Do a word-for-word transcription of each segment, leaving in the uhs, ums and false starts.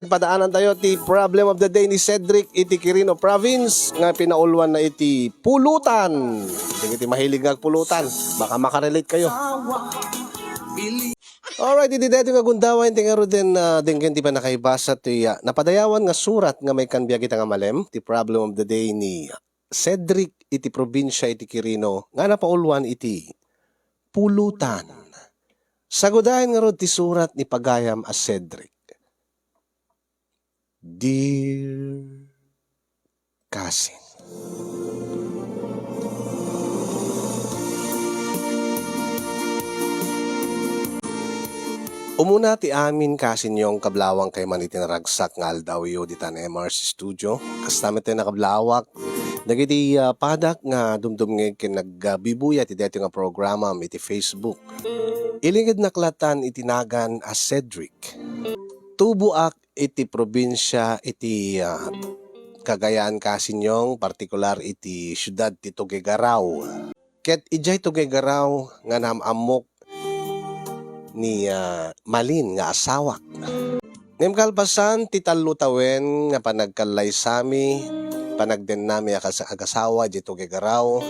Padaanan tayo ti problem of the day ni Cedric iti Quirino Province nga pinauluan na iti pulutan. Dagiti mahilig nga agpulutan, baka makarelate kayo. Alright, idi daytoy nga gundaway, ti ngaruden, ah, denggen ti pannakaibasa ti, ah, napadayawan nga surat nga maikan biag ita nga malem, ti problem of the day ni Cedric iti probinsia iti Quirino nga napauluan iti pulutan. Sagudayen ngarud ti surat ni pagayam a Cedric. Dear Cousin. Umuna ti amin, Cousin Yong, kablawang kay man iti naragsak nga aldawyo ditan M R C Studio. Kasta met ti nakablawak dagiti, ah, padak nga dumdumngeg ken nagbibuyat iti daytoy nga programam iti Facebook. Ilingednak latan iti nagan a Cedric. Tuboak iti probinsia iti, ah, Cagayan, Cousin Yong, partikular iti siudad ti Tuguegarao. Ket idiay Tuguegarao nga naam-ammok ni, ah, Malin nga asawak. Ngem kalpasan ti tallo tawen nga panagkallaysami, panagdennami a kas-, agasawa idiay Tuguegarao,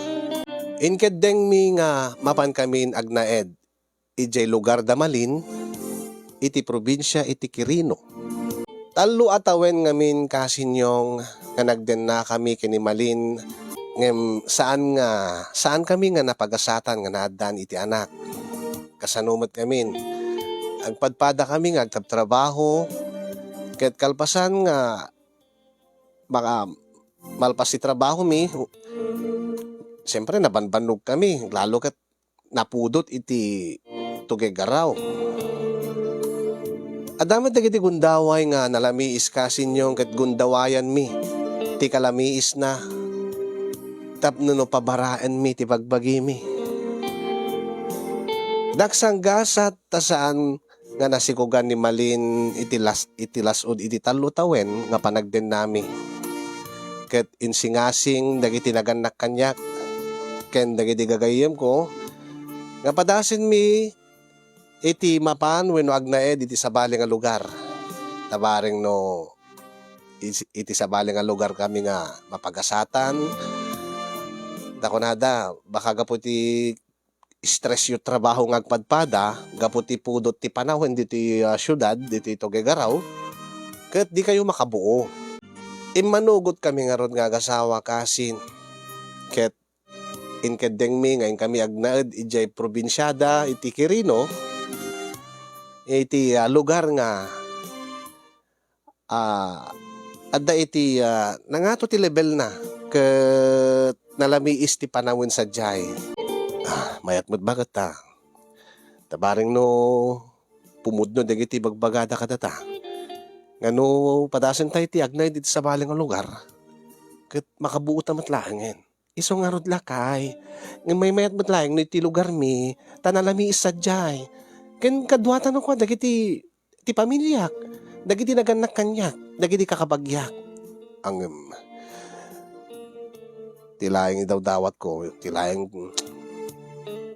inkeddengmi nga mapankamin agnaed idiay lugar da Malin iti probinsia iti Quirino. Tallo a tawen ngamin, Cousin Yong, nga nagdennakami ken ni Malin, ngem saan nga, saankami nga napagasatan nga naaddaan iti anak. Kasano met ngamin, agpadpadakami nga agtrabtrabaho, ket kalpasan nga maka-, malpas ti trabahomi, siyempre, nabanbannogkami, lalo ket napudot iti Tuguegarao. Adda met dagiti gundaway nga nalamiis, Cousin Yong, ket gundawayanmi ti kalamiisna tapno no pabaraenmi ti bagbagimi. Daksanggasat ta saan nga nasikogan ni Malin iti las-, iti las-ud iti tallo tawen nga panagdennami. Ket insingasing dagiti nagannak kaniak ken dagiti gagayyemko nga padasenmi iti mapan wenno agnaed iti sabali nga lugar. Ta bareng no is-, iti sabali nga lugar kami nga mapagasatan, ta kunada, baka gapu ti stressyo trabaho nga agpadpada gapu ti pudot ti panawen ditoy, ah, siudad, ditoy Tuguegarao, ket dikayo makabuo. Immanugot kami ngarud nga agasawa, Cousin, ket inkeddengmi nga inkami agnaed idiay probinsiada iti Quirino, iti, ah, lugar nga ah, adda iti, ah, nangato ti lebelna ket nalamiis ti panawen sadiay. Ah, mayat met baket ta. Ta bareng no pumudno dagiti bagbagada kadata, nga no padasenta iti agnaed iti sabali nga lugar, ket makabuota met laengen. Isu ngarud lakay, ngem maymayat met laeng no iti lugarmi, ta nalamiis sadiay. Ken kaduatan kua dagiti, ti pamiliak, dagiti nagannak kaniak, dagiti kakabagiak. Ngem, ti laeng idawdawatko, ti laeng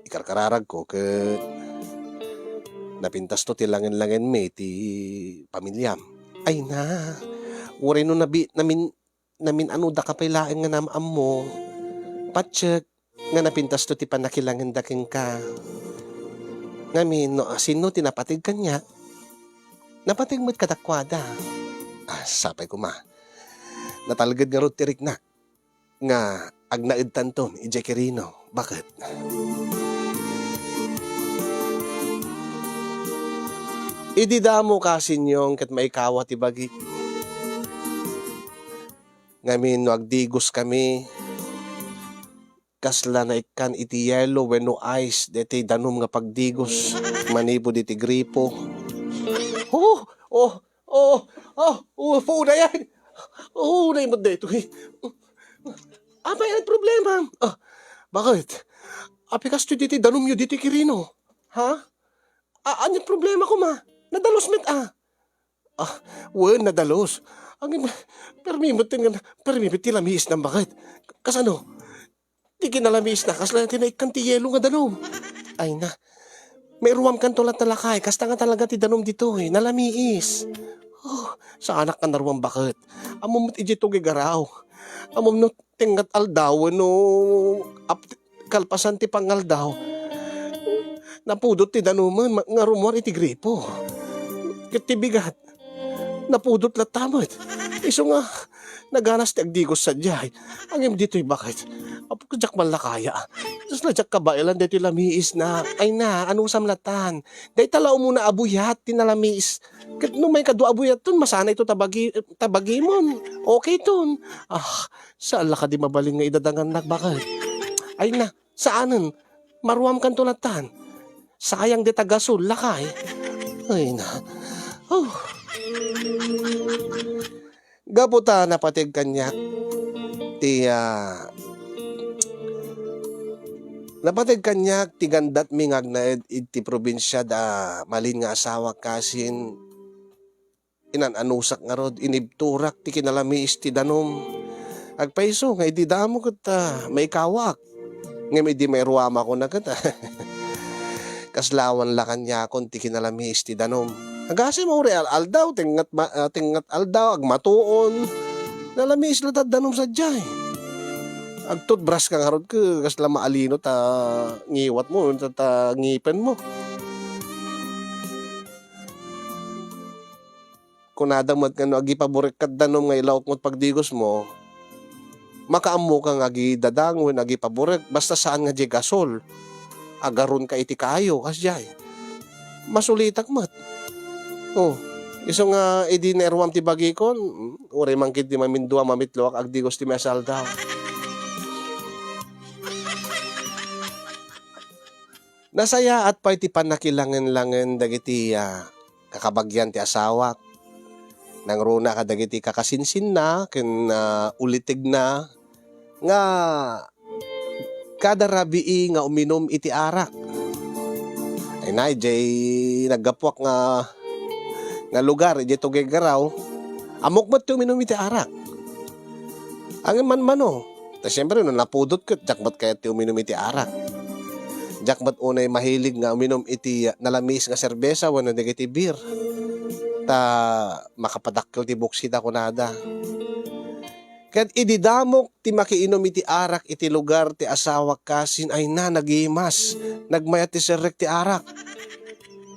ikarkararagko, ket napintasto ti langen-langenmi ti pamiliam. Ay na, uray no nabi-, namin-, namin-anodaka pay laeng nga naam-ammo. Patiek nga napintasto ti pannakilangenda kenka. Ngamin, no asino ti napateg kaniak, napateg met kadakuada. Ah, sapay koma. Natalged ngarud ti riknak nga agnaedtanton idiay Quirino. Baket? Idi damo, Cousin Yong, ket maikawa ti bagik. Ngamin no agdigoskami, kasla naikkan iti yelo wenno ice daytoy danum nga pagdigos manipud iti gripo. Oh, oh, oh, oh, oh, unay ay. Oh, unay met daytoy. Apay, ania't problema? Ah, baket? Apay kastoy ditoy danumyo ditoy Quirino? Ha? A-, ania't problema koma? Nadalus met, ah. Ah, wen, nadalus. Ngem, permi met nga, permi met ti lamiisnam, baket? Kasano? Ti kinalamiisna, kasla ti naikkan ti yelo nga danum. Ay na. Mairuamkanto latta lakay, kasta nga talaga ti danum ditoy, nalamiis. Oh, saanak nga naruam baket. Ammom met idiay tugigaraw. Ammom no tengngat aldaw wenno ap-, kalpasan ti pangaldaw, napudot ti danumen ma-, nga rummuar iti gripo. Ket ti bigat, napudot latta met. Isu nga, naganas ti agdigos sadiay. Ngem ditoy baket. Apo, diak man la kaya. Kasla diak kabaelan daytoy lamiisna. Ay na, anusam latan. Dayta la umuna a buyat ti nalamiis. Ket no may kadua a buyatton, masanayto ta bagi-, ta bagimon. Okay ton. Ah, saan la kadi mabalin nga idadangannak baket? Ay na, saanen. Maruamkanto latan. Sayang dita gasol, lakay. Ay na. Oh. Gapu ta napateg kaniak ti, ah, napateg kaniak ti gandatmi nga agnaed iti probinsia da malin nga asawak kasin inan-anusak ngarud, inibturak ti kinalamiis ti danum. Agpayso nga idi damo ket, ah, maikawak. Ngem idi mairuamakon a ket, kaslawan la kaniakon ti kinalamiis ti danum. Agasem uray al-aldaw, tengngat ma-, ah, tengngat aldaw, agmatuon. Nalamiis la ta danum sadiay. Agtutbras ka ngarud ket kasla maalino ta ngiwatmo, ta, ta ngipenmo. Kunada met nga no agipaburek ket danum nga ilaok met pagdigosmo, makaammoka nga agidadang wenno agipaburek, basta saan nga diay gasol. Agaronka iti kayo, kasdiay. Masulitak met. Oh, isu nga idi nairuam ti bagikon, mm, uray man ketdi mamindua, mamitloak, agdigos ti maysa a aldaw. Nasayaat pay ti pannakilangen-langen dagiti, ah, kakabagian ti asawak. Nangruna kadagiti kakasinsinna ken, ah, ulitegna nga kada rabii nga uminum iti arak. Ay na, idiay naggapuak nga, nga lugar, idiay Tuguegarao, ammok met ti uminum iti arak. Ngem manmano, ta siempre, no napudot ket, diak met kayat ti uminum iti arak. Diak met unay mahilig nga uminum iti nalamiis nga serbesa wenno dagiti beer. Ta makapadakkel ti buksida, kunada. Ket idi damok ti makiinum iti arak iti lugar ti asawak kasin, ay na, nagimas, nagmayat ti serrek ti arak.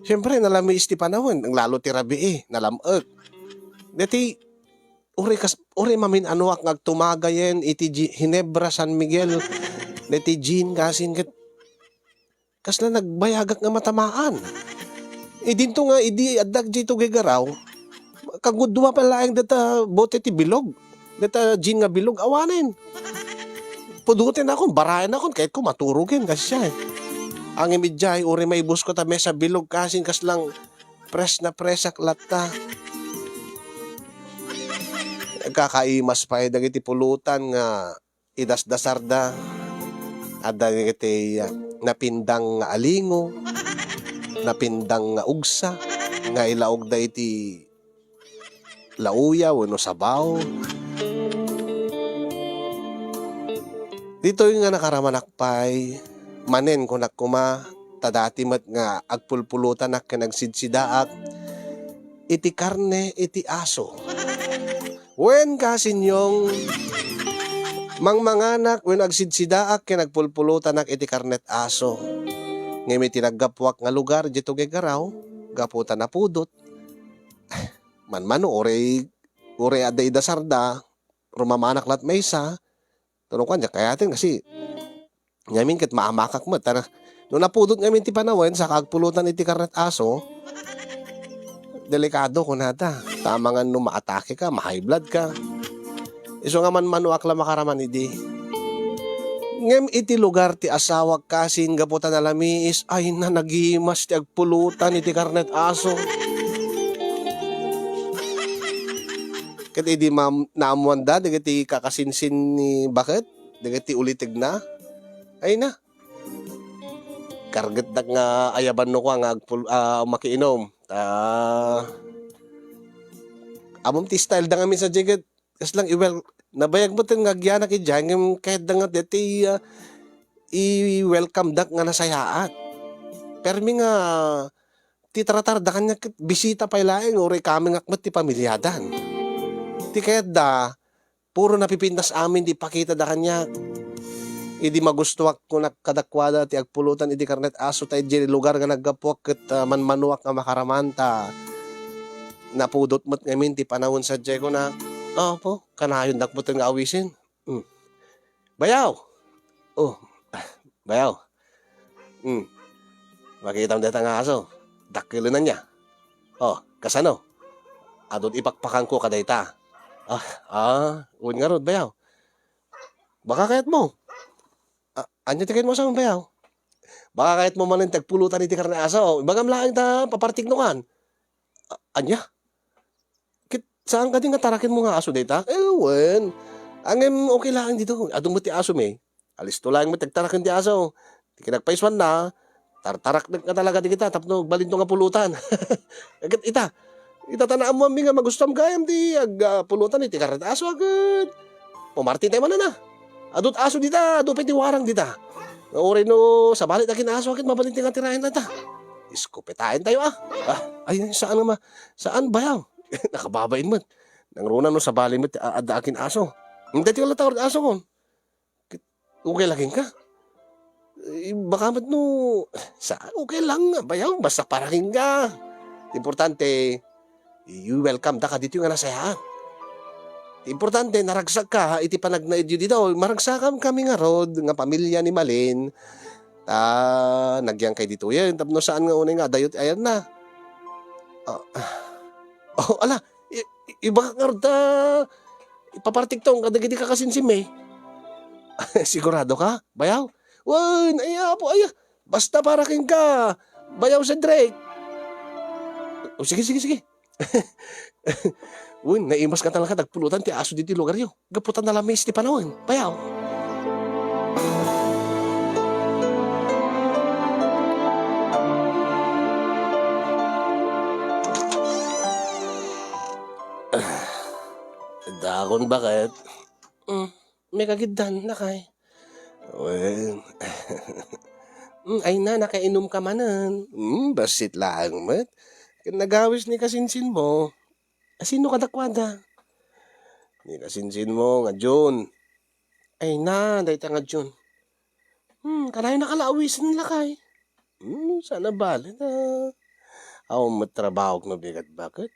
Siempre, nalamiis ti panawen, lalo ti rabii, nalam-ek. Deti, uray kas-, uray mamin-anoak nga agtumagayen iti gi-, Ginebra, San Miguel, deti gin kasin ket kasla nagbayagak nga matamaan. Idinto nga idi addak diay Tuguegarao, kagudua pay laeng data bote ti bilog. Data gin nga bilog, awanen. Pudoten akon, baraen akon, kayatko maturogen, kasdiay. Ngem idiay, uray maibusko ta mesa bilog, kasin kaslang pres na presak latta. Nagkakaimas pay dagiti pulutan nga idasdasarda. Adda dagiti, ah, napindang nga alingo, napindang nga ugsa, nga ilaogda iti lauya wenno sabaw. Ditoy nga nakaramanak pay, manen kunak koma, ta dati met nga agpulpulutanak ken agsidsidaak iti karne iti aso. Wen, kasinyong, mangmanganak wen agsidsidaak ken agpulpulutanak iti karnet aso. Ngem iti naggapuak nga lugar, diay Tuguegarao, gapu ta napudot, manmano, uray, uray adda idasarda, rumamanak lat maysa, tuno kuan, diak kayaten kasi ngamin ket maamakak met, ta na-, no napudot ngamin ti panawen, saka agpulutan iti karnet aso, delikado kunata. Tama nga no maatake ka, ma-high blood ka. Isu nga manmanoak la makaraman idi. Ngem iti lugar ti asawak kasin gapu ta nalamiis, ay na, nagimas ti agpulutan iti karnet aso. Ket idi mam-, naammoanda dagiti kakasinsin ni baket, dagiti ulitegna, ay na, kargetdak nga ayaban no kua nga agpul-, ah, makiinom. Ah, ammom ti style da ngamin sadiay ket, kaslang iwel-, nabayag met nga agyanak idiay, ngem kayatda nga deti, ah, i-welcome dak nga nasayaat. Permi nga ti tartarda kaniak ket bisita pay laeng, uray kamengak met ti pamiliadan. Ti kayatda, puro napipintas amin ti ipakitada kaniak. Idi magustuak, kunak kadakuada ti agpulotan iti karnet aso ta idiay lugar nga naggapuak ket, ah, manmanoak nga makaraman ta napudot met ngamin ti panawen sadiay kunak. Apo, kanayondak met nga awisen. Hmm. Bayaw! Oh, bayaw. Hmm. Makitam dayta nga aso. Dakkelenna. Oh, kasano? Adu ti ipakpakanko kadayta. Ah, ah, wen ngarud, bayaw. Baka kayatmo. Ah, ania ti kayatmo a sawen, bayaw? Baka kayatmo manen ti agpulotan iti karne aso. Ibagam laeng ta papartiknokan. Ah, ania? Ket saan kadi nga tarakenmo nga aso dayta? Eh, wen. Ngem okay laeng ditoy. Adu met ti asomi. Alisto laeng met ti agtaraken ti aso. Ti kinagpaisuanna, tartaraknek nga talaga dagita tapno agbalinto nga pulotan. Ket ita, ita ta naammoanmi nga magustuam gayam ti ag-, ah, pulotan iti karne ti aso, ket pumartitayo manen a. Adu ti aso dita, adu pay ti warang dita. Nga uray no sabali ti akin aso, ket mabalinti nga tiraen dayta. Iskopetaentayo a. Ah, ay, ay, saan nga ma-, saan bayaw? Nakababain met. Nangruna no sabali met ti a-, adda akin aso. Daytoy nga latawar ti asokon. Ket okay la kenka? Eh, baka met no, saan, okay lang, bayaw, basta para kenka. Ti importante, you welcome daka ditoy nga nasayaat. Ti importante, naragsakka iti panagnaedyo ditoy. Maragsakam kami ngarud nga pamilia ni Malin. Ta, nagyangkay ditoyen, tapno saan nga unay nga adayo ti ayanna. Ah, oh, ala, i-, i-, ibagak ngarud ta ipapartikton kadagiti kakasinsinmi. Sigurado ka, bayaw? Wen, ay, apo, ay, basta para kenka, bayaw Cedric. O, sige, sige, sige. Wen, naimas nga talaga ti agpulotan ti aso ditoy lugaryo. Gapu ta nalamis ti panawen, bayaw. Dakon, baket? Mm, may kagiddan, lakay. Wen. Mm, ay na, nakainom ka manen. Mm, bassit laeng met. Ken nagawis ni kasinsinmo. A, sino kadakuada? Ni kasinsinmo nga Jun. Ay na, dayta nga Jun. Hmm, kanayon a kalawisen, lakay. Hmm, saan a bale ta awan met trabahok no bigat, baket?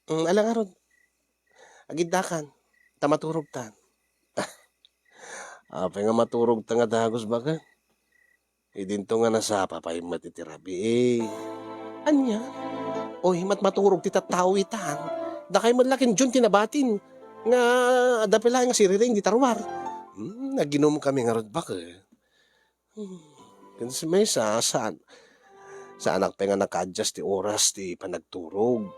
Hmm, ala ngarud. Agiddakan, ta maturogtan. Apay nga maturogta nga dagus, baket? Idinto nga nasapa pay met iti rabii. Ania? Oy, matmaturog ti tattao itan. Dakay met la ken Jun ti nabatin nga adda pay laeng nga siriring iti taruar. Hmm, naginom kami ngarud, baket. Hmm, ken si maysa, saan, saanak pay nga naka-adjust ti oras ti panagturog.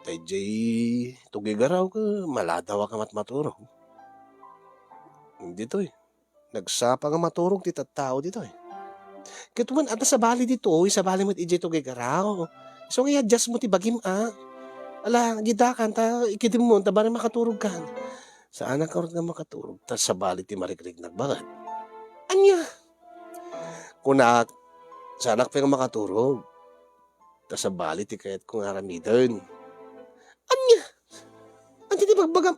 Ta idiay Tuguegarao ket maladawak a matmaturog. Ditoy, nagsapa nga maturog ti tattao ditoy. Ket wen, adda sabali ditoy, sabali met idiay Tuguegarao. Isu nga i-adjust mo ti bagim a. Ala, agiddakan ta ikidemmo ta bareng makaturogkan. Saanak ngarud nga makaturog ta sabali ti marikriknak, baket? Ania? Kunak, saanak pay nga makaturog ta sabali ti kayatko nga aramiden. Ania? Ania ti bagbagam?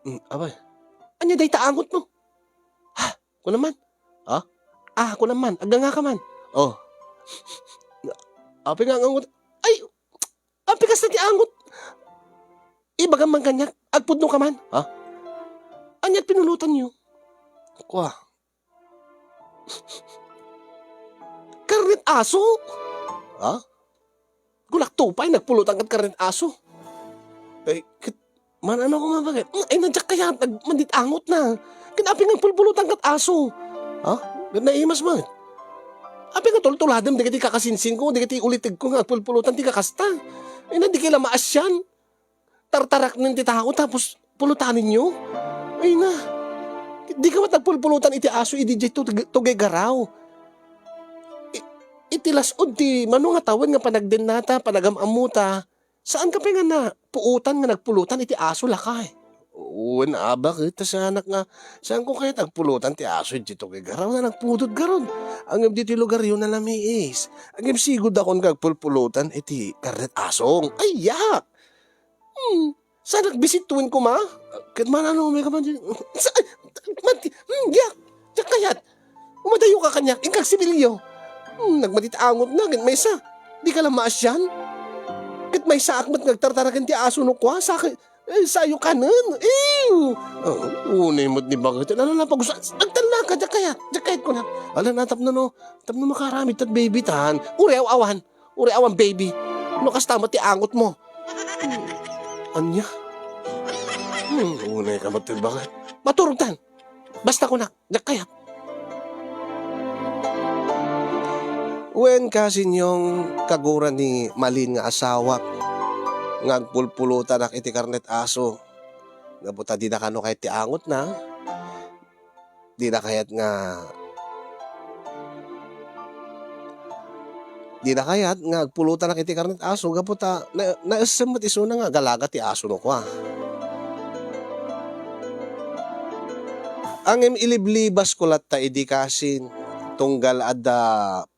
Mm, apay. Ania dayta angotmo? Ha? Kunam man? Ha? Ah, kunam man. Agnganga ka man. Oh. Apay nga angot? Ay, apay kasta ti angot? Ibagam man kaniak, agpudno ka man? Ha? Ania ti pinulotanyo? Kua. Karnet aso? Ha? Kunakto pay, nagpulotan ket karnet aso. Ay, ket, man, ano ko, baket? Mm, ay, na diak kayat, nag-, mandit angotna. Ket apay nga agpulpulotan ket aso? Ha? Ket naimas met. Apay nga tultuladem dagiti kakasinsinko, dagiti ulitegko nga agpulpulotan ti kakasta? Ay, na, dika la maasian. Tartaraknen ti tao tapos pulotanenyo? Ay na, dika met agpulpulotan iti aso idi diay Tug-, Tuguegarao. I-, iti las-ud ti mano nga tawen nga panagdennata, panagam-ammota, saanka pay nga napuotan nga nagpulotan iti aso, lakay? Wen a, baket ta siak nga, saanko kayat agpulutan ti aso iti tukey garud, nagpudot garud. Ngem ditoy lugaryo nalamiis. Ngem sigud a kunak nga agpulpulutan iti karnet asong. Ay, yak! Hmm, saan a bisituen koma? Ket mananumay ka man di-, sa-, man-, hmm, diak, diak kayat. Umadayo ka kaniak, inka agsipilyo. Hmm, nagmati ti angotna, ket maysa. Dika la maasian. Ket maysaak met nga agtartaraken ti aso no kua, sa-, eh, sayo kanen. Ew! Oh, unay met ni baket. Ala, ala, pag-usa-, agtalna ka, diak kayat, diak kayat kunak. Ala na, tapno no, tapno makaaramid ta baby tan. Uray aw-awan. Uray awan baby. No kasta met ti angotmo. Hmm. Ania? Hmm, unay ka met ti baket. Maturogtan. Basta kunak, diak kayat. Wen, kasinyong kagura ni Malin nga asawak nga agpulpulutanak iti karnet aso. Gapu ta dina kano kayat ti angotna. Dina kayat nga, dina kayat nga agpulutanak iti karnet aso gapu ta na-, naessem met isuna nga agalaga ti aso no kua. Ngem iliblibasko latta idi kasin, tunggal adda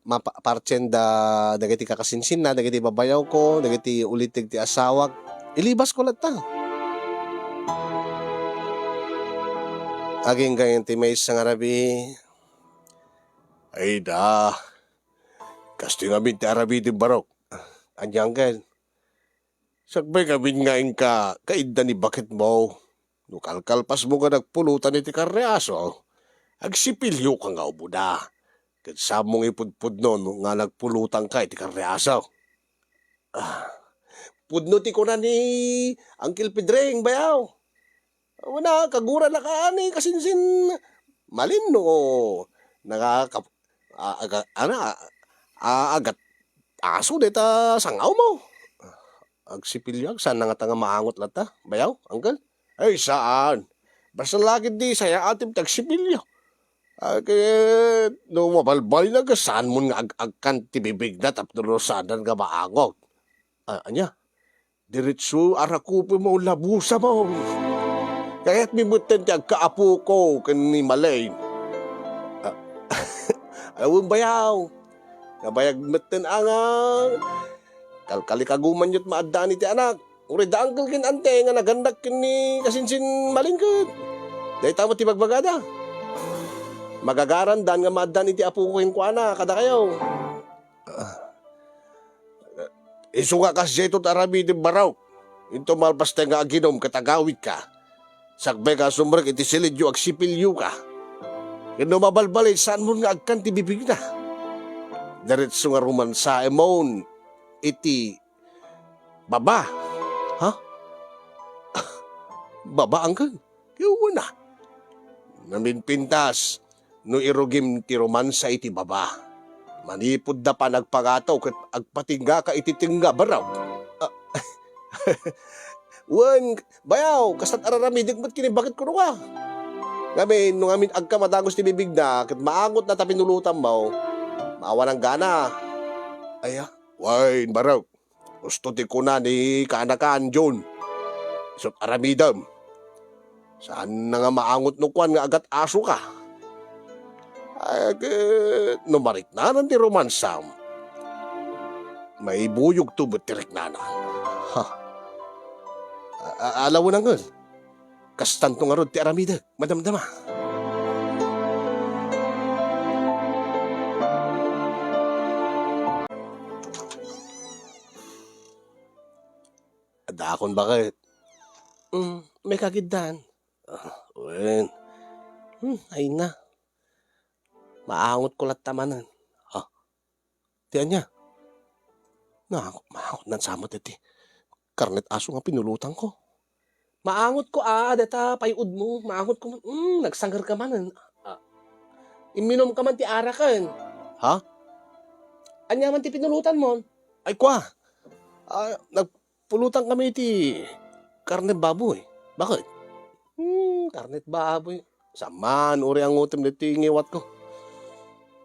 mapa-, partien da dagiti kakasinsinna, dagiti babayawko, dagiti uliteg ti asawak, ilibasko latta. Agingga ti maysa nga rabii. Ay da, kastoy ngamin ti aramidem, Barok. Ania, Angkel? Sakbay ngamin nga inka kaidda ni baketmo. No kalkalpasmo nga nagpulutan iti karne aso, agsipilyoka nga umuna. Ket saanmo nga ipudpudno nga nagpulutanka iti karne aso. Ah, pudno ti kuna ni Uncle Pedring, bayaw. Awan a, kagurana ka ni kasinsin Malin no nangaka-, a-, aga-, ana, a-, agat-aso deta sangawmo. Agsipilyo, saan nga ta nga maangot latta, bayaw, Uncle? Ay, saan. Basta la ketdi sayaatem ti agsipilyo. A, ket no mabalbalina, ket saanmon nga ag-agkan ti bibigna tapno no saanan nga maangot. A, ania? Diretso a rakupem o labusam. Kayatmi metten ti agkaapoko ken ni Malin. A, awan bayaw. Nabayag metten a nga kalkalikagumanyo ti maaddaan iti anak. Uray da uncle ken ante nga nagannak ken ni kasinsin Malin ket. Dayta met ti bagbagada. Magagarandan nga maaddaan iti apoko kenkuana kadakayo. Ah. Isu nga kas daytoy ti aramidem, Barok. Inton malpas ta nga aginom ket agawidka, sakbay nga sumrek iti silidyo, agsipilyoka. Ken no mabalbalin, saanmon nga agkan ti bibigna. Diretso nga romansaemon iti baba. Ha? Baba, Uncle? Ket wen a. Naminpintas no irugim ti romansa iti baba. Manipud da panagpangataw ket agpatinggaka iti tengnga, Barok. A, wen, bayaw, kastan araramidek met ken ni baketko no kua. Ngamin, no ngamin agka madagus ti bibigna ket maangotna ta pinulutanmo, maawan a gana. Aya, wen, Barok. Husto ti kuna ni kaanakan, John. Isut' aramidem. Saanna nga maangot no kuan nga agat-asoka. Ay, ket no mariknanan ti romansam, maibuyogto met ti riknana. Ha? A-, a-, ala wen, Uncle. Kastanto ngarud ti aramidek, madamdama. Adda akon baket. Mm, may kagiddan. Ah, wen. Hmm, ay na. Maangotko latta manen. Ah, ti ania? Na, maangotnan sa met iti karnet aso nga pinulutanko. Maangotko a, data pay-odmo. Maangotko man. Mm, nagsangerka manen. Ah, imminumka man ti araken. Ha? Ania man ti pinulutanmon? Ay, kua. Ah, nagpulutan kami iti karne baboy. Baket? Hmm, karnet baboy. Saan man, uray angotem ditoy ngiwatko.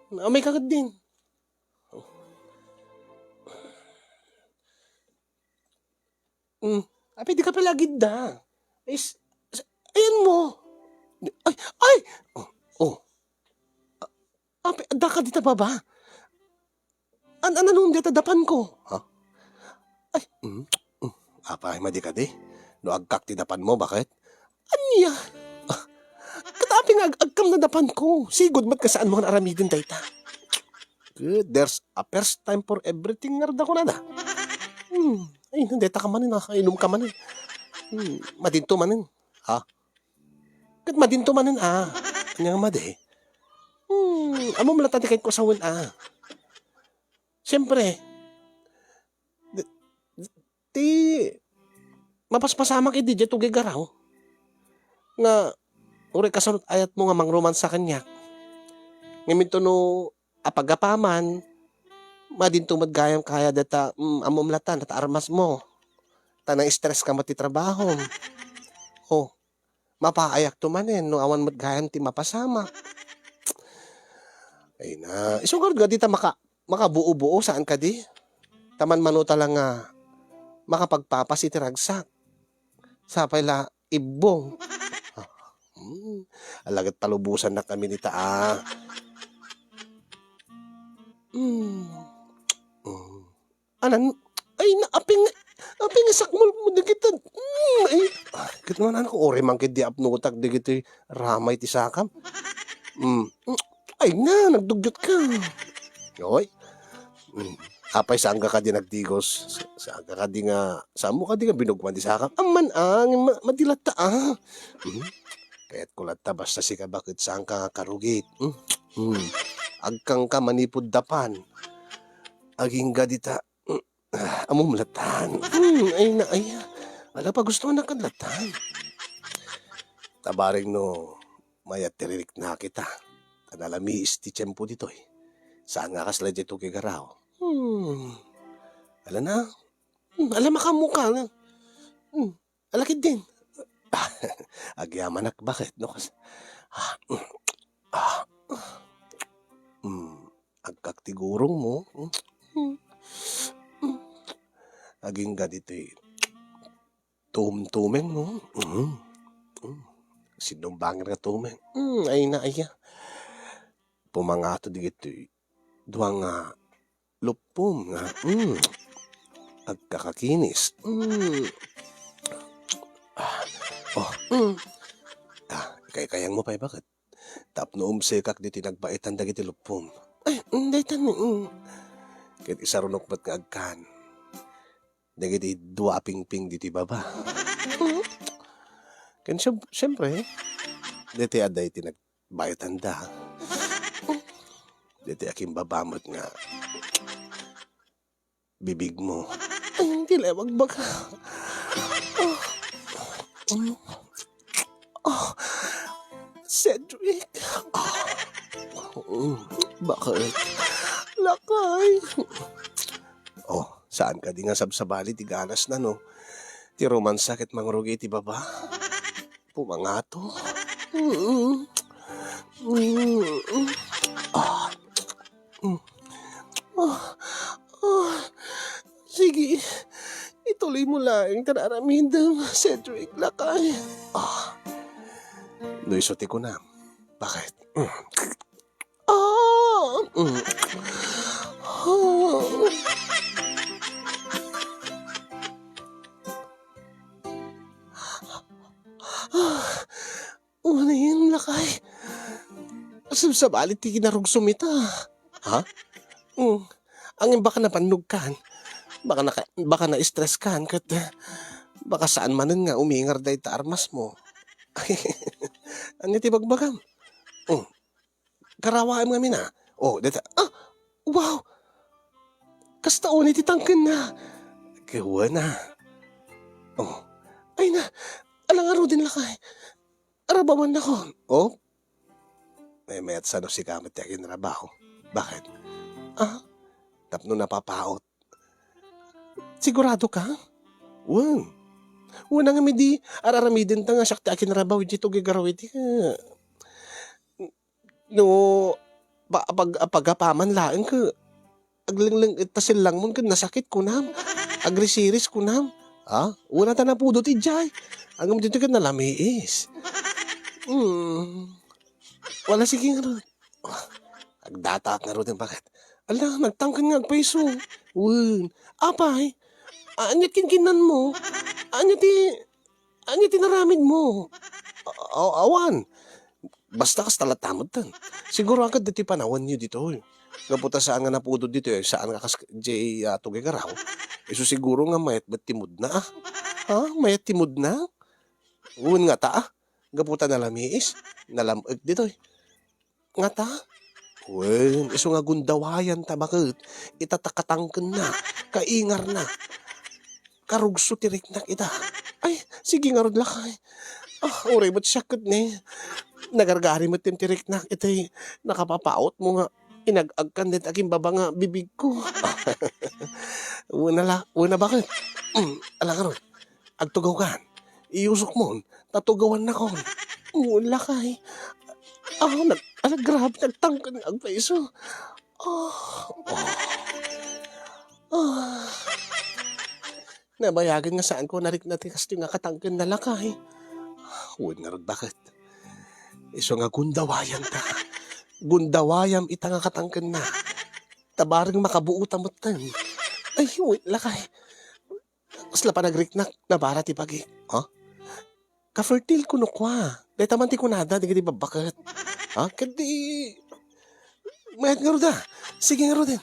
Amay ka ketdin. Hmm, apay dika pay la agidda? Is, s-, Ayanmo. Ay, ay! Oh, oh. A-, apay, addaka dita baba? An-, an-, ananum dayta dapanko? Ha? Ay, mm, mm. Apay, madi kadi? No agkak ti dapanmo, baket? Ania? Ah, ket apay nga ag-, agkam nga dapanko? Sigud met nga saanmo nga aramiden dayta. Good, there's a first time for everything nga arda kunada. Hmm, ay, dayta ka manen, ah. Inumka manen. Hmm, madinto manen. Ha? Ket madinto manen, ah. Ania nga madi? Hmm, ammom latta ti kayatko a sawen, ah. Siempre, di, di, mapaspasamak idi diay tugigaraw nga uray kasano ti ayatmo nga mangromansa kaniak. Ngem intono apagapaman, madinto met gayam kaya dayta, mm, ammom latta, dayta armasmo. Ta na-stress ka met ti trabahom. Oh, mapaayakto manen no awan met gayam ti mapasamak. Ay na, isu ngarud nga dita maka-, makabuo-buo, saan kadi? Ta manmanuta la nga makapagpapas iti ragsak. Sapay la ibbong. Ah, hmm, alagad palubosannak amin ita, ah. Hmm. Hmm. Anan, ay, na, aping, aping sakmol mo dagita. Hmm, ay, ah, ket man, ano, uray man ketdi apnotak dagiti ramay ti sakam. Hmm. Ay na, nagdugyot ka. Oy. Hmm. Apay, saan ka kadi nagdigos? Sa-, saan ka kadi nga, saan mo kadi nga binugwan ti sakam? Amman, ah, ma-, madi latta, ah. Hmm. Kayatko latta, basta sika baket saan ka nga karugit. Hmm. Hmm. Agkangka manipud dapan. Agingga dita. Hmm. Ah, ammom latan. Hmm, ay na, ay. Ala, pagustoannak kad latan. Ta bareng no mayat ti ririkna kita. Ta nalamiis ti tiempo ditoy. Saan nga kasla diay tugigaraw. Hmm. Ala na. Hmm, ala, makaammoka na. Hmm. Ala ketdin. Agyamanak, baket, no? Kas-, ah, mm, ah, mm, agkak ti gurong mo. Mm, mm, mm. Agingga ditoy tumtumeng mo. Mm, mm. Sinumbangir nga tumeng. Mm, ay na, aya. Pumangato dagitoy dua nga luppom nga, mm, agkakakinis. Mm. Ah, oh, mm. Ah, ikaykayangmo pay, baket? Tapno umsekak ditoy nagbaitan dagiti luppom. Ay, mm, daytan, mm. Ket isarunok met nga agkan dagiti dua a pingping ditoy baba. Mm. Ken siyem-, siyempre, ditoy adda iti nag-, baitanda. Ditoy akimbaba met nga bibigmo. Ay, dili, agbaga. Oh. Oh. Cedric. Oh. Baket? Lakay. Oh, saan kadi nga sabsabali ti ganas na, no? Ti romansa ket mangrugi ti baba. Pumangato. Mm. Mm. Ah. Mm. Ah. Ah. Sige, ituloy mo laeng ti ar-aramidem, Cedric, lakay. Ah. No isu ti kunam, baket? Mm. Ah! Mm. Ah. Ah. Unayen, lakay. Sabsabali ti kinarugsom ita. Ha? Mm. Ngem baka napannogkan. Baka naka-, baka na-stresskan ket, eh, baka saan manen nga umingar dayta armasmo. Ania ti bagbagam? Mm. Karawaem ngamin, ah. Oh, deta. Ah! Wow! Kasta unay ti tangkenna. Gawana. Oh. Ay na, ala ngaruden, lakay. Arabawannakon. Oh? Maymayat sano sika met ti akinrabaw. Baket? Ah? Tapno napapaot. Sigurado ka? Wen. Wen, ngem idi ar-aramidenta nga siak ti akinrabaw iti tugigaraw iti, eh, no, pa-, pag-, pagapaman laeng ket aglengleng-et ta sellangmon ket nasakit kunam, agrisiris kunam. Ha? Wen, ta napudot idiay. Ngem ditoy ket nalamiis. Hmm. Wala, sige ngarud. Agdataak ngaruden, baket. Ala, nagtangken nga agpayso. Wen. Apay, ania ti kinkinnanmo? Ania ti, ania ti naramidmo? A-, a-, awan. Basta kasta latta metten. Siguro agad ditoy panawanyo ditoy. Gapu ta saan nga napudot ditoy, saan nga kas jay, ah, tugigaraw. Isu siguro nga mayat met ti moodna, ah. Ha? Mayat ti moodna? Wen ngata, ah. Gapu ta nalamiis, nalam-ek ditoy. Ngata? Wen, isu nga gundawayanta baket, ita ta katangkenna, kaingarna. Karugso ti riknak ita. Ay, sige ngarud, lakay. Ah, uray met siak ket ne. Nagargari met ti riknak iti nakapapautmo nga inag-agkan dayta akimbaba nga bibigko. Wen a la-, wen a baket. Mm, ala ngarud. Agtugawkan. Iyusokmon, ta tugawannakon. Wen lakay. Ah, nag-, ala, grabe, nagtangken nga agpayso. Ah, ah. Ah. Nabayagen nga saanko narikna ti kastoy nga katangkenna, lakay. Wen ngarud, baket. Isu nga gundawayanta. Gundawayam ita nga katangkenna. Ta bareng makabuota metten. Ay, wen lakay. Kasla panagriknak, nabara ti bagik. Ha? Kafertil kuno kua. Dayta man ti kunada, dagiti babbaket. Ha? Ket di, mayat ngarud a. Sige ngaruden.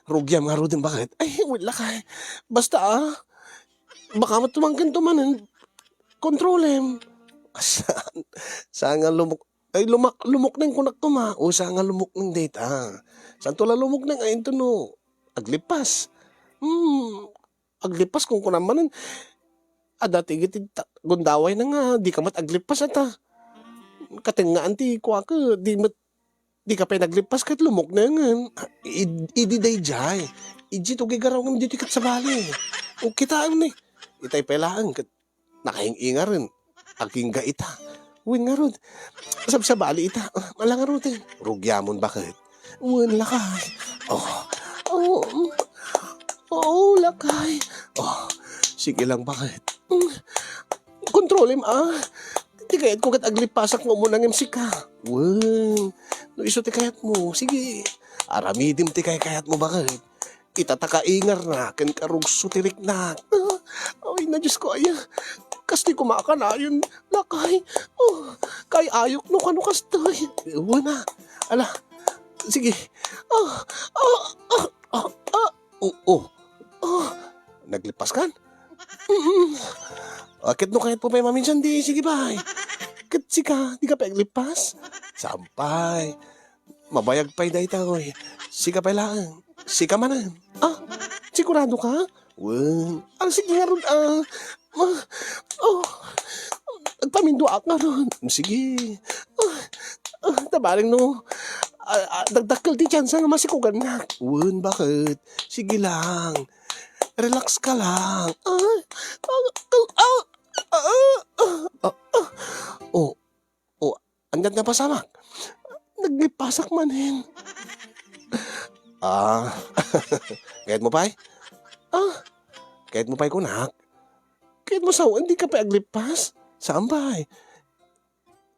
Rugiam ngaruden, baket. Ay, wen lakay. Basta, ah, baka met tumangken to manen, kontrolem. Saan, saan nga lumuk-, ay, lumak-, lumukneng kunak koma. O, saan nga lumukneng dayta. Saanto la lumukneng, ay, into no, aglippas. Hmm, aglippas, kunkunam manen, adda ti iti ta-, gundawayna nga, dika met aglippas ata. Katengngaan ti kuak, di met, dika pay naglippas ket lumuknengen. Id-, idi daydiay, idiay tugigaraw ngem ditoy ket sabali. O, kitaem ni, itay pay laeng ket nakaing-ingaren. Agingga ita. Wen ngarud. Sabsabali ita. Ah, ala ngaruden. Rugiamon, baket. Wen lakay. Oh. Oh. Mm. Oh, lakay. Oh. Sige lang, baket. Mm. Kontrolem, ah. Ti kayatko ket aglippasak nga umuna ngem sika. Wen. No isu ti kayatmo, sige. Aramidem ti kaykayatmo, baket. Ita ta kaingarna ken karugso ti riknak. Ah, ay na, Diosko aya. Kastoy koma a kanayon, lakay. Oh, kay-ayok no kano kastoy. Wen a. Ala. Sige. Ah, ah, ah, ah, ah. Oh, oh. Ah, naglippas kan? Mm. Ah, ket no kayatmo pay maminsan, di sige pay. Ket sika, dika pay aglippas? Saan pay. Mabayag pay dayta, oy. Sika pay laeng. Sika manen. Ah, sigurado ka? Wen. Ah, sige ngarud, ah. Ah, oh. Agpaminduaak ngarud. Sige. Ah, ah, ta bareng no, ah, ah, dagdakkel ti tsansa nga masikugannak. Wen, baket? Sige lang. Relax ka lang. Ah, ah, ah, ah, ah, ah, ah, ah. Oh, Oh, ania ti napasamak? Naglippasak manen. Ah, kayatmo pay? Ah, kayatmo pay kunak? Kayatmo sawen, dika pay aglippas? Saan pay?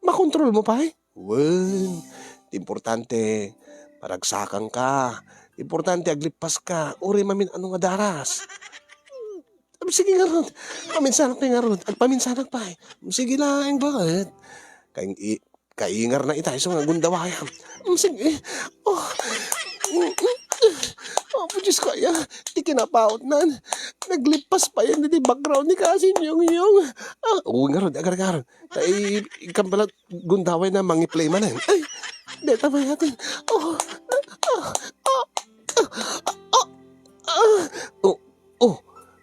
Makontrolmo pay? Wen, ti importante, maragsakanka. Ti importante, aglippaska. Uray mamin-ano nga daras. Sige ngarud. Paminsanak pay ngarud. Agpaminsanak pay. Sige laeng, baket? Kaing-, i-, kaingarna ita isu nga gundawayam. Mm, sige. Oh. Mm, mm. Apo Diosko aya, ti kinapautnan. Naglippas pay ditoy background ni Kasin Yongyong. Ah, oo ngarud, agar-agar. Ta i-, ikam pala gundawayna mangi-play manen. Ay, deta pay atin. Oh. Ah, ah, ah, ah, ah. Oh. Oh,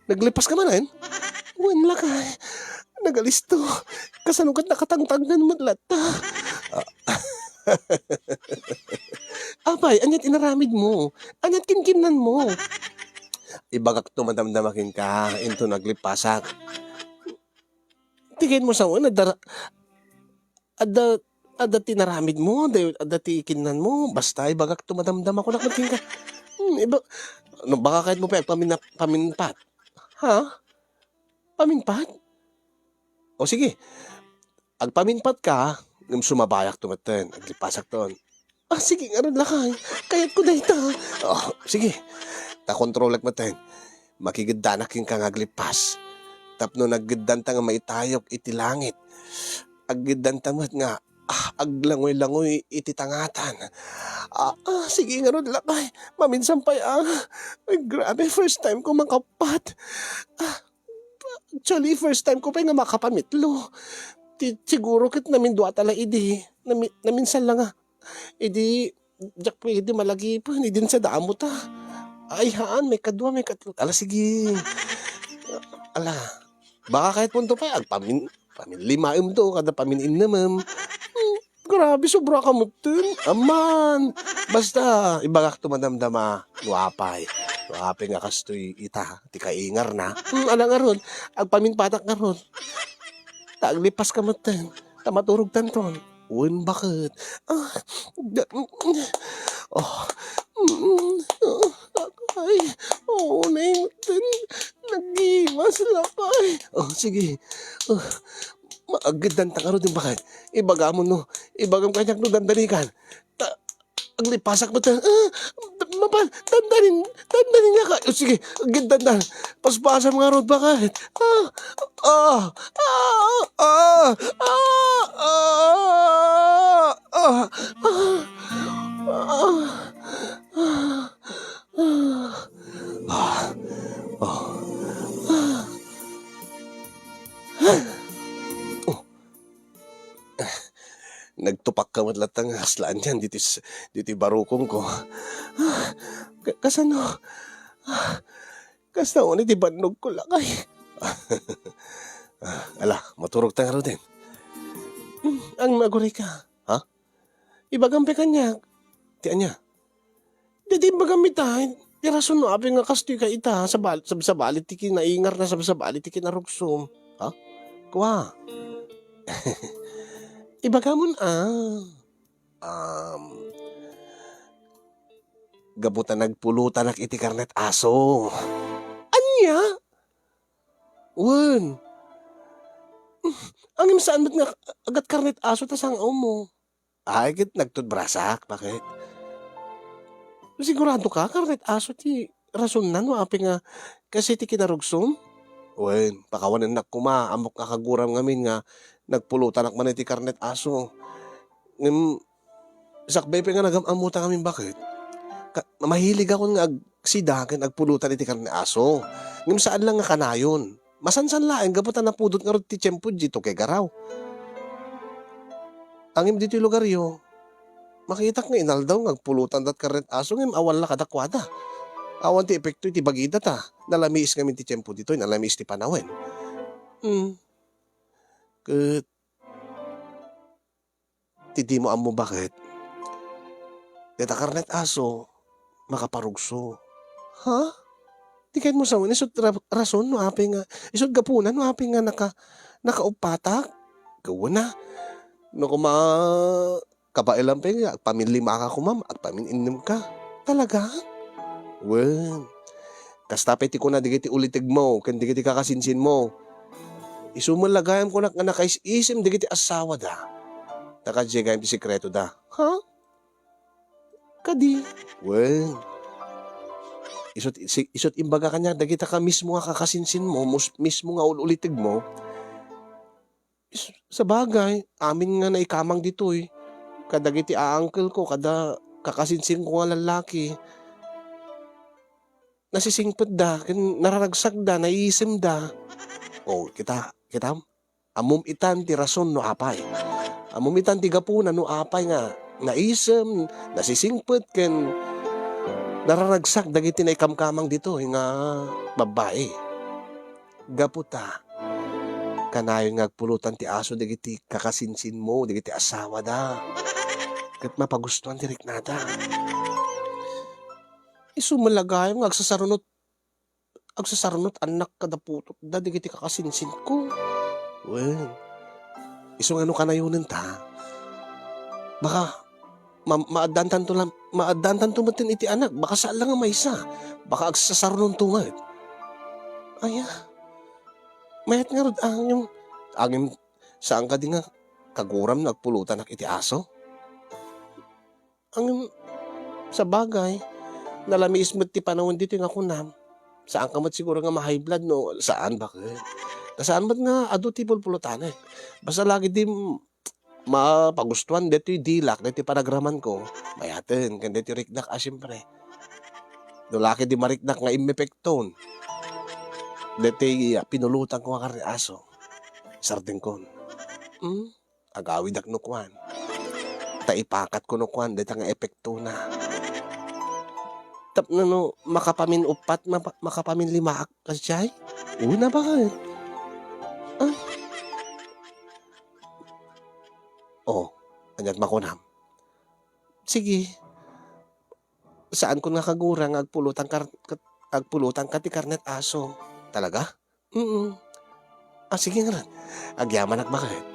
naglippas ka manen? Wen lakay. Nagalisto. Kasano ket nakatangtangnan met latta? Ah. Apay, ania ti inaramidmo? Ania ti kinkinnanmo? Ibagak to madamdama kenka, into naglippasak. Ti kayatmo sawen, adda, adda, adda ti inaramidmo, adda, adda ti kinnanmo. Basta ibagak to madamdama, kunak met kenka. Hmm, iba-, no, baka kayatmo pay agpamina-, paminpat. Ha? Paminpat? O sige, agpaminpatka, ngem sumabayakto metten, aglipasakton. Ah, sige ngarud, lakay. Kayatko dayta. O, sige. Ta kontrolek metten. Makigeddanak kenka nga aglipas. Tapno naggeddanta nga maitayok iti langit. Aggeddanta met nga, ah, aglangoy-langoy iti tangatan. Ah, ah, sige ngarud, lakay. Maminsan pay, ah. Ay, grabe, first time ko makapat. Ah, actually, first time ko pay nga makapamitlo. Ti, siguro ket naminduata la idi. Nami-, naminsan la nga. Idi, diak pwede malagipen, idin sa damo ta. Ay, haan, maikadua, maikatlo. Ala, sige. Ala, baka kayatmo to pay, agpamin-, paminlimaem to, kada pamin-innemem. Hmm, grabe, sobra ka metten. Aman. Basta, ibagak to madamdama, no apay. No apay nga kastoy ita, ti kaingarna. Hmm, ala ngarud, agpaminpatak ngarud. Ta aglipas ka metten. Ta maturog tanton. Wen, baket. Ah, da-, oh, mm, ah, ay, oh, nay, metten. Nagimas, lakay. Oh, sige. Oh, maageddanta ngarud, baket. Ibagam no. Ibagam kaniak no dandanikan. Ta-, aglipasak metten. Ah, mapan, dandanin, dandanin nga ka. O, sige, agdandan. Paspasam ngarud, baket. Ah, ah, ah, ah, ah, ah, ah, ah, ah, ah, ah, ah, ah. Oh. Nagtupak ka met latta nga kasla anian ditoy s-, ditoy barukongko. Ah, ka-, kasano? Ah, kasta unay ti bannogko, lakay. Ah, ala, maturog ta ngaruden. Hmm, ang nagurika, ha? Ibagam pay kaniak. Ti ania? Daydi imbagam ita, ti rason no apay nga kastoy ka ita, sabal-, sab-, sabali ti kinaingarna, sab-, sabali ti kinarugsom. Ha? Kua. Ibagamon, ah. Um, gapu ta nagpulotanak iti karnet aso. Ania? Wen. Angem saan met nga agat karnet aso ta sang-awmo. Ay, ket nagtutbrasak, baket? Sigurado ka, karnet aso ti rasonna no apay nga kasi ti kinarugsom? Wen, pakawanennak koma, ammok nga kaguram ngamin nga nagpulotanak man iti karnet aso. Ngem, sakbay pay nga nagam-ammota ngamin, baket? Ka-, mahiligakon nga agsida ken agpulotan iti karnet aso. Ngem saan la nga kanayon. Masansan laeng gapu ta napudot ngarud ti tiempo ditoy Tuquegarao. Ngem ditoy lugaryo, makitak nga inaldaw nga agpulotan dat karnet aso ngem awan la kadakuada. Awan ti epekto iti bagida ta nalamiis ngamin ti tiempo ditoy, nalamiis ti panawen. Hmm. Ket ti dimo ammo, baket? Dayta karnet aso, makaparugso. Ha? Di kayatmo sawen, isut' ra-, rason no apay nga, isut' gapuna no apay nga naka-, nakauppatak? Gawen a. No koma, kabaelam pay nga, agpaminlima ka koma, agpamin-innem ka. Talaga? Wen, kasta pay ti kuna dagiti ulitegmo ken dagiti kakasinsinmo. Isu met la gayam kunak nga nakaisisem dagiti asawada. Ta kadi gayam ti sekretoda. Ha? Kadi? Wen. Isut', si-, isut' imbaga kaniak dagita ka mismo nga kakasinsinmo, mus-, mismo nga ul-ulitegmo. Is-, sabagay, amin nga naikamang ditoy, kadagiti aangkelko, kada kakasinsinko nga lallaki, nasisingpetda, ken nararagsakda, naiisemda. O, kita, kitam? Ammom itan ti rason no apay. Ammom itan ti gapuna no apay nga naisem, nasisingpet, ken nararagsak dagiti naikamkamang ditoy nga babbai. Gapu ta, kanayon nga agpulotan ti aso dagiti kakasinsinmo, dagiti asawada. Ket mapagustuan ti riknada. Isu met la gayam nga agsasarunot, agsasarunot annak kada putotda dagiti kakasinsinko. Wen, isu nga no kanayonen ta, baka ma-, maaddantanto la-, maaddantanto metten iti anak, baka saan la nga maysa, baka agsasarunonto met. Aya, mayat ngarud a, ngem Ngem saan kadi nga kaguram no agpulotanak iti aso? Ngem, sabagay, nalamiis met ti panawen ditoy nga kunam. Saanka met siguro nga ma-high blood no saan, baket? Saan met nga adu ti pulpulotanek. Basta lagi di mapagustuan daytoy dilak, daytoy panagramanko, mayaten ken daytoy riknak a, siempre. No laki di mariknak nga immepekton daytoy, ah, pinulotanko nga karne aso, sardengkon. Hmm? Agawidak no kuan. Ta ipakatko no kuan, dayta nga epektona. Tapno no makapamin-uppat, mapa-, makapamin-limaak, kasdiay? Una, baket? Ah? Oh, aniat makunam? Sige. Saankon nga kaguram nga agpulotan kar-, kat-, agpulotanka ti karnet aso. Talaga? Mm. Ah, sige ngarud. Agyamanak, baket.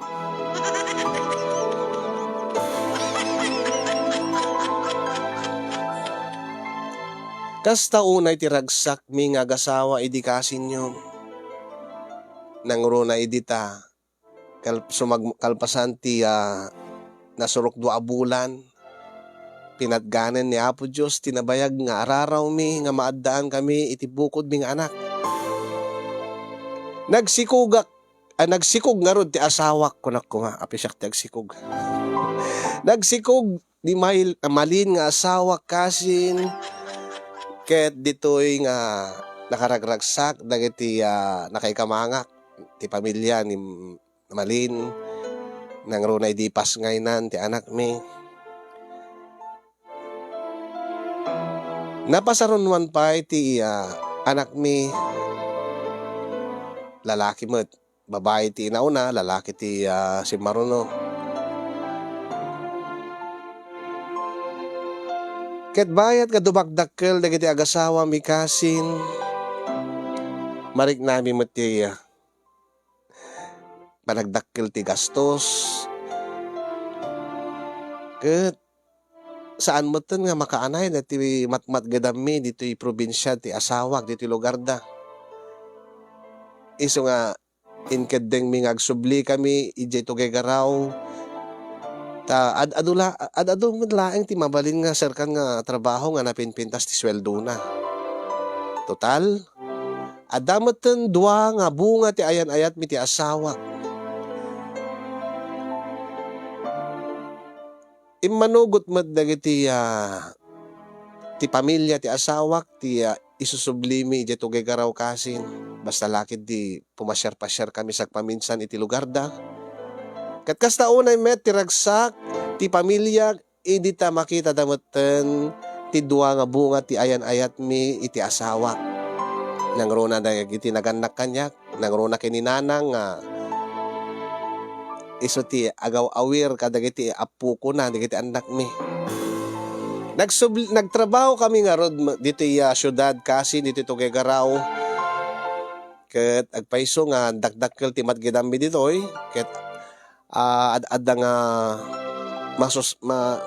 Kasta unay ti ragsakmi nga agasawa idi kasinyo. Nangruna idi ta, kal-, sumag-, kalpasan ti, ah, nasurok dua a bulan, pinatganen ni Apo Dios ti nabayag nga ararawmi nga maaddankami iti bukodmi nga anak. Nagsikogak, ah, nagsikog ngarud ti asawak, kunak koma, apisiak ti agsikog. Nagsikog ni Mail-, Malin nga asawak kasin, ket ditoy nga nakaragragsak dagiti, ah, nakaikamangak ti pamilia ni Malin, nangruna idi pasngaynan ti anakmi. Napasarunoan pay ti, ah, anakmi, lalaki met. Babai ti inauna, lalaki ti, ah, simmaruno. Ket bayat nga dumakdakkel dagiti agasawami kasin, mariknami met ti, ah, panagdakkel ti gastos. Ket saan metten nga makaanay dati matmatgedammi ditoy probinsia ti asawak, ditoy lugarda. Isu nga inkeddengmi nga agsublikami idiay Tuguegarao. Ta ad-adu la-, ad-adu met laeng ti mabalin nga serkan nga trabaho nga napinpintas ti sueldona. Total, adda metten dua nga bunga ti ayan-ayatmi ti asawak. Immanugot met dagiti, ah, ti pamilia ti asawak ti, ah, isusublimi idiay Tuguegarao kasin. Basta la ketdi pumasiar-pasiarkami sagpaminsan iti lugarda. Ket kasta unay met ti ragsak ti pamiliak idi ta makitada metten ti dua nga bunga ti ayan-ayatmi iti asawak. Nangruna dagiti nagannak kaniak, nangruna ken ni nanang nga isu ti agaw-awir kadagiti appokona, dagiti annakmi. Nagsubli-, nagtrabahokami ngarud ma-, ditoy, ah, siudad kasin ditoy Tuguegarao. Ket agpayso nga dakdakkel ti matgedammi ditoy, ket, ah, ad-, adda nga masus-, ma-,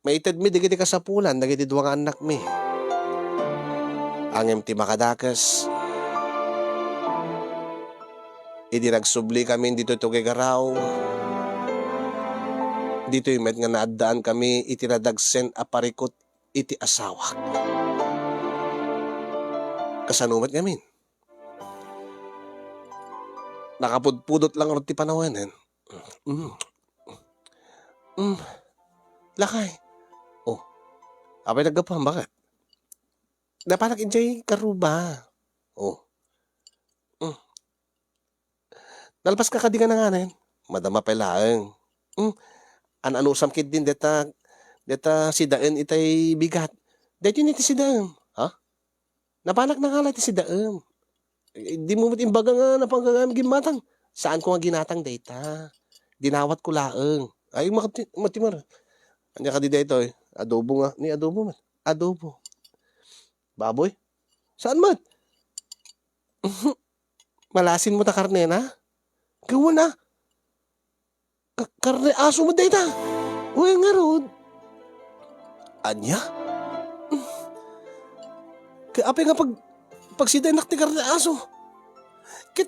maitedmi dagiti kasapulan dagiti dua nga annakmi. Ngem ti makadakes, idi nagsublikami ditoy Tuguegarao, ditoy met nga naaddaankami iti nadagsen a parikut iti asawak. Kasano met ngamin? Nakapudpudot lang ti panawenen. Mm. Mm. Lakay. Oh. Apay naggapuan, baket? Napanak idiay karuba. Oh. Mm. Nalpaska kadi nga nanganen? Madama pay laeng. Mm. An-anusam ketdin deta, deta sidaen itay bigat. Daytoy ni ti sidaem. Ha? Napanak nangala ti sidaem. Eh, di mo met imbaga nga napan-, nga gimmatang. Saan ko nga ginatang dayta. Dinawat ko laeng. Ay, makati-, matimar. Ania kadi daytoy? Adobo nga. Ni adobo man. Adobo. Baboy? Saan man? Malasin mo ta karne na? Gawan, ah. Ka-, karne aso met dayta. Wen ngarud. Ania? Ka-, apay nga pag-, pagsidaenak ti karne aso? Ket,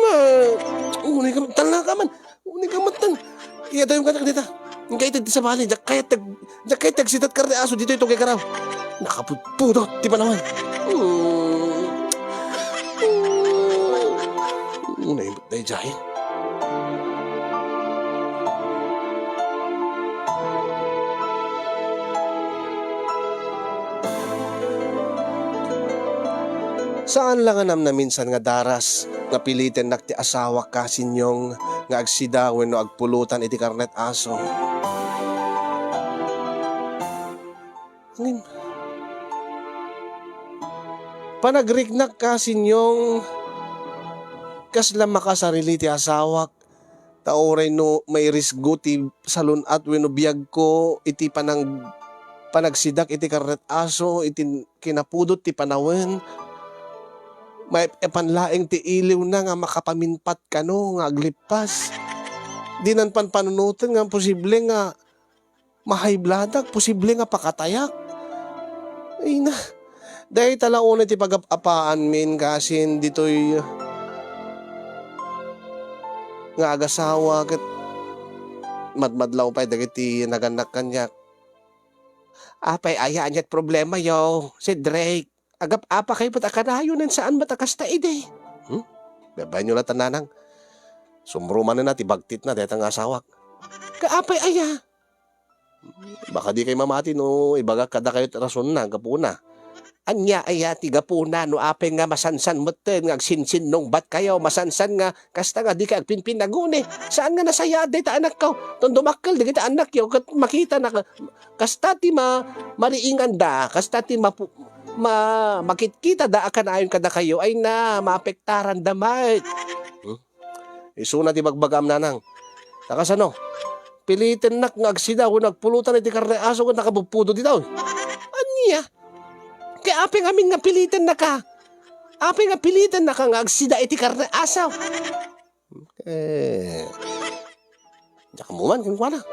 ma. Unay ka, talna ka man. Unay ka matan. Iyadayom ka na dita. Ang kaited ti sabali. Diak kayat tag-, diak kayat tagsidat karne aso ditoy tunggal garaw. Nakapudpudot ti panawen. Hmm. Unay met daydiay. Saan la nga namnaminsan nga daras nga pilitennak ti asawak, Kasinyong, nga agsida wenno agpulutan iti karnet aso. Ngem, panagriknak, Kasinyong, kasla makasarili ti asawak, ta uray no mairisgo ti salun-at wenno biagko iti panang-, panagsidak iti karnet aso iti kinapudot ti panawen, maep-epan laeng ti iliwna nga makapaminpat kano nga aglippas. Dinan panpanunoten nga posible nga ma-high blood-ak, posible nga pakatayak. Ay na, dayta la unay ti pagap-apaanmin, Kasin, ditoy nga agasawa ket madmadlaw pay dagiti nagannak kaniak. Apay aya ania't problemayo, Cedric? Agap-apakayo met a kanayon, saan met a kasta idi? Hmm? Babaenyo la ta, nanang. Sumrumanenna ti bagtitna dayta nga asawak. Kaapay aya? Baka dikay mamati no ibagak kadakayo ti rasonna, gapuna. Ania aya ti gapuna no apay nga masansan metten nga agsinsinnungbatkayo, masansan nga kasta nga dikay agpinpinaguni? Saan nga nasayaat dayta anakko? Ton dumakkel dagiti anakyo ket makitana ka-, kasta ti ma-, mariinganda, kasta ti mapu-, ma-, makitkitada a kanayon kadakayo, ay na, maapektaranda met. Hmm? Isuna ti bagbagam, nanang. Ta kasano? Pilitennak nga agsida wenno agpulutan iti karne aso ket nakapudpudot dita, oy. Ania? Kay apay ngamin nga pilitennaka? Apay nga pilitennaka nga agsida iti karne aso? Eh, diak ammo man kenkuana.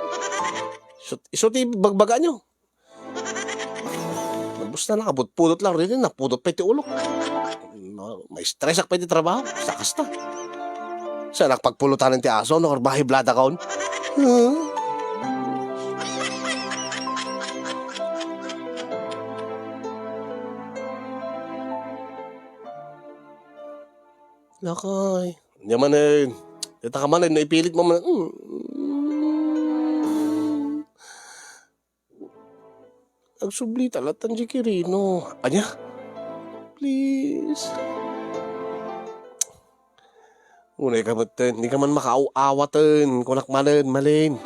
Isu, isu ti bagbagaanyo. Basta nakapudpudot lang rin, napudot pa iti ulok. Ma-, ma-stress-ak pa iti trabaho. Sa kasta. Saan ak pagpulutanen ti aso, no, karbahi bladakon? Huh? Lakay. Ania manen. Dita ka manen, no ipilit mo man. Mm. Agsubli ta latta diay Kirino. Ania? Please. Unay ka metten, di ka man makaaw-awaten. Kunak manen, Malin.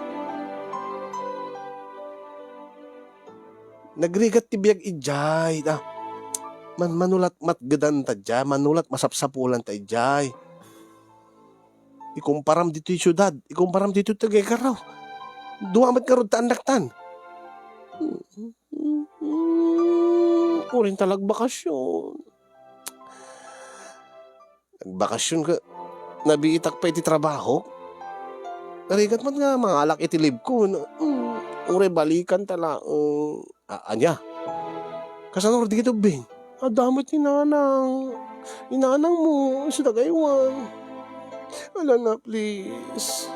Nagrigat ti biag idiay. Ah, man-, manulat matgedan ta diay, manulat masapsapulan ta idiay. Ikumparam ditoy siudad, ikumparam ditoy Tuguegarao. Dua met ngarud ti annaktan. Uray ta la agbakasyon. Agbakasyon ket nabiitak pay iti trabaho. Narigat met nga mangalak iti leave ko. Mm, uray balikan ta laeng. A-, ania? Kasano ngarud dagiti ubbing? Adda met ni nanang. Ni nanang mo, isu dagaywan. Ala na, please.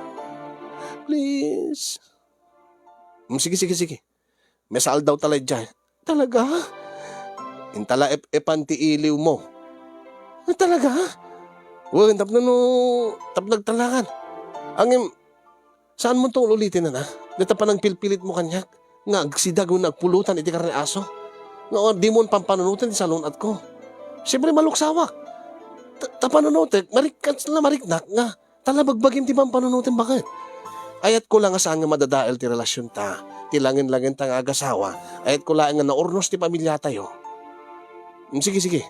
Please. Mm, sige, sige, sige. Mesa aldaw ta la idiay. Talaga? Inta la ep-epan ti iliw mo. Ah, talaga? Wen, tapno no, tapno nagtalakan. Ngem, saan mo to ulitinen, ha? Dita panangpilpilit mo kaniak nga agsidag wenno agpulutan iti karne aso. Nga dimo pampanunoten ti salun-atko. Siyempre, maluksawak. Ta, ta panunotek, marik-, mariknak nga ta la bagbagim ti pampanunotem baket. Ayatko la nga saan nga madadael ti relasionta, ti langen-langenta nga agasawa. Ayatko laeng nga naurnos ti pamiliatayo. Mm, sige, sige.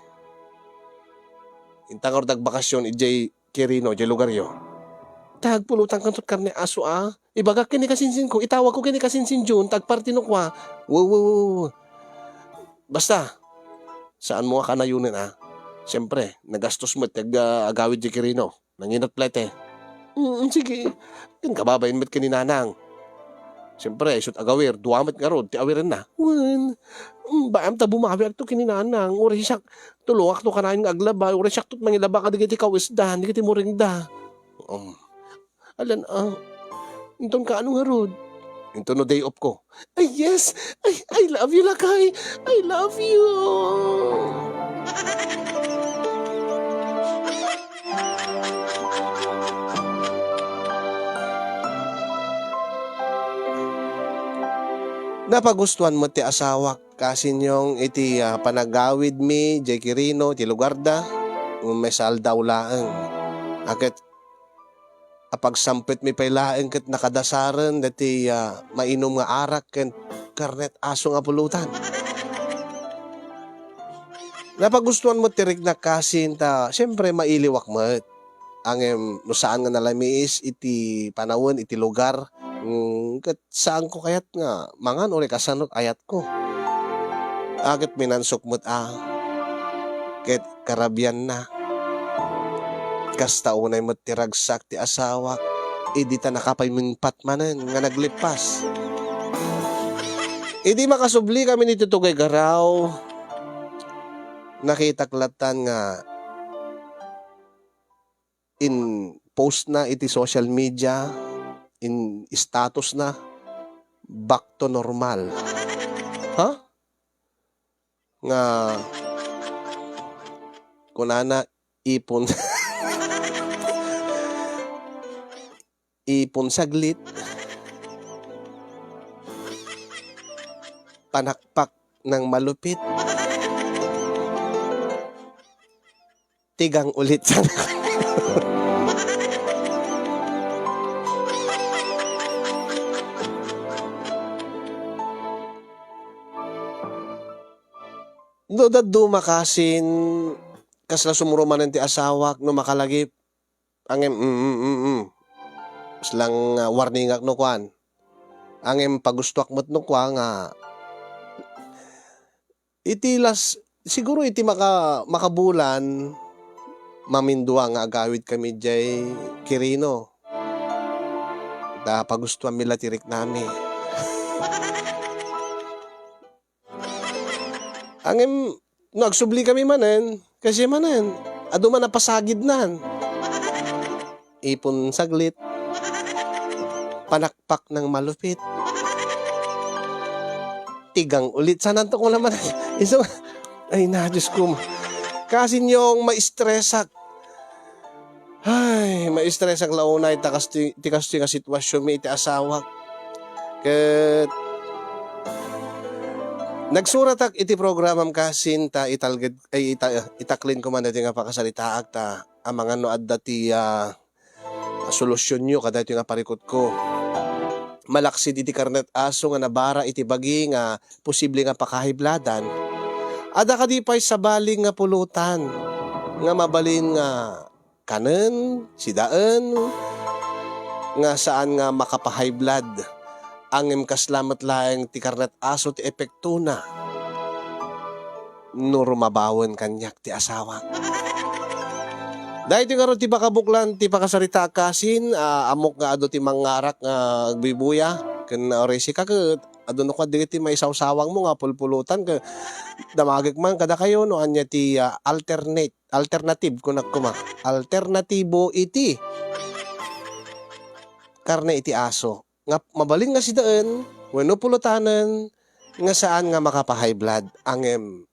Inta ngarud agbakasyon idiay Quirino, idiay lugaryo. Ta agpulutankanto ti karne aso, a. Ibagak ken ni kasinsinko, itawagko ken ni kasinsin Jun, ta agparti no kua. Wo, wo, wo, wo. Basta, saan mo nga kanayonen, a. Siyempre, nagastos met ti ag-, agawid idiay Quirino. Nanginot plete. Mm, sige. Ken kababain met ken ni nanang. Siyempre, isu't agawir, dua met ngarud ti awirenna. Wen, mm, baam ta bumawiakto ken ni nanang. Uray siak, tulongakto kanayon nga aglaba. Uray siakto't mangilaba kadagiti kawisda, dagiti muringda. Um, alan, a, inton kaano ngarud? Inton no day off ko. Ay, yes! Ay, I love you, lakay! I love you! Napagustuan met ti asawak, kasinyong iti, a, panagawidmi idiay Quirino, iti lugarda, ngem mesa aldaw laeng. A ket a pagsampitmi pay laeng ket nakadasaren daytoy, a, mainum nga arak ken karnet aso nga pulutan. Napagustuan met ti riknak kasin ta, siyempre, mailiwak met. Ngem no saan nga nalamiis iti panawen, iti lugar, mm, ket saanko kayat nga mangan uray kasano ayatko. A, ket minansok met, a, ket karabianna. Kasta unay met ti ragsak ti asawak idi ta nakapaymingpat manen nga naglippas. Idi makasublikami iti Tuguegarao, nakitak lattan nga in-post na iti social media, in-status na, "Back to normal." Ha? Nga kunana, "Ipon." Ipon saglit. Panakpak ng malupit. Tigang ulit sa No, dadduma kasin, kasla sumro manen ti asawak, no makalagip, angem, mm, mm, mm, mm. Kaslang, ah, warningak no kuan. Angem pagustoak met no kua nga, iti las-, siguro iti maka-, makabulan, mamindua nga agawid kami diay Quirino. Ta pagustoanmi la ti riknami. Angem, no agsubli kami manen, kasi manen, adu man a pasagidnan. ipon saglit, panakpak ng malupit, tigang ulit. Sananto ko naman. Iso, ay na, Diyos ko. Kasi niyong maistresak. Ay, maistresak la unay ta kastoy, ti kastoy nga sitwasyon mi iti asawak. Ket nagsuratak iti programam kasin ta italged, ay, ita-, itaklin ko man daytoy nga pakasaritaak ta amangan no adda ti, ah, solusyonyo kadaytoy nga parikutko. Malaksid iti karnet aso nga nabara iti bagi nga posible nga pakahibladan, adda kadi pay sabali nga pulutan nga mabalin nga kanen, sidaen, nga saan nga makapahayblad. Ngem kasla met laeng ti karnet aso ti epektona no rumabawen kaniak ti asawak. Daytoy ngarud ti pakabuklan ti pakasaritaak kasin, ah, ammok nga adu ti mangngarak nga agbuybuya ken, ah, uray sika ket adu no kua dagiti maisawsawangmo nga pulpulutan ket damagek man kadakayo no ania ti, ah, alternate, alternative kunak koma. Alternatibo iti karne iti aso nga mabalin nga sidaen wenno pulutanen nga saan nga makapa-high blood. Ngem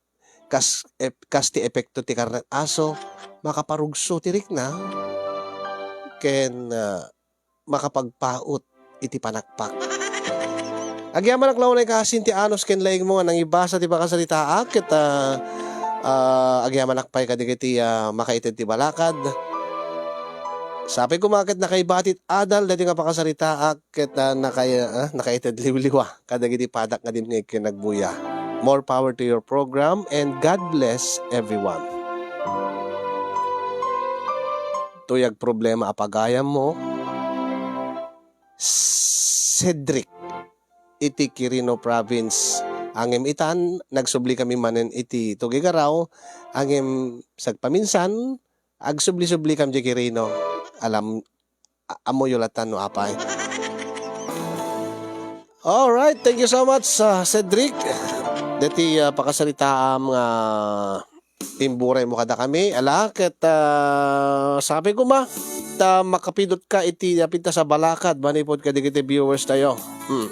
kas, ep-, kas ti epekto ti karne aso, makaparugso ti rikna ken, ah, makapagpaut iti panakpak. Agyamanak la unay kasin ti anus ken laingmo nga nangibasa ti pakasaritaak ket, ah, ah, agyamanak pay kadagiti, ah, makaited ti balakad. Sapay koma ket nakaibati ti adal daytoy nga pakasaritaak ket, ah, nakay-, ah, nakaited liwliwa kadagiti padak nga dimngeg ken agbuya. More power to your program and God bless everyone. Toy agproblema a pagayammo, Cedric, iti Quirino Province. Ngem itan, nagsubli kami manen iti Tuguegarao, ngem sagpaminsan, agsubli-subli kami di Quirino. Alam, a-, ammoyo latta no apay. Alright, thank you so much, ah, Cedric. Deti, ah, pakasaritaam nga imburay mo kadakami. Ala, ket, ah, sapay koma, ta makapidotka iti dapita sa balakad manipud kadagiti viewers tayo. Hmm.